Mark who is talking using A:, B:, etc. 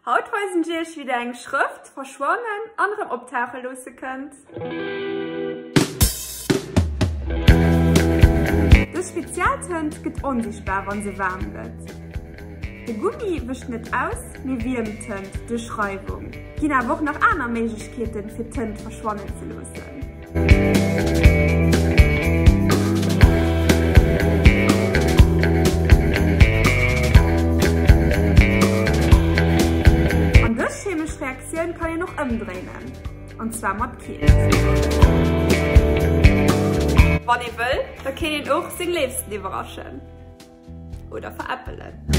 A: Haut weisen ech iech wéi der eng Schrëft verschwannen an erëm optauche loosse kënnt. Dës Spezialtënt gëtt onsichtbar wann se waarm gëtt. De Gummi wëscht net aus, mee wiermt d'Tënt duerch Reiwung. Ginn awer och nach aner Méiglechkeeten fir d'Tënt verschwannen ze loossen. An dës chemesch Reaktioun kann een och ëmdréinen, an zwar mat Keelt. Wann ee wëll, da kéint een och seng Léifsten iwwerraschen oder veräppelen.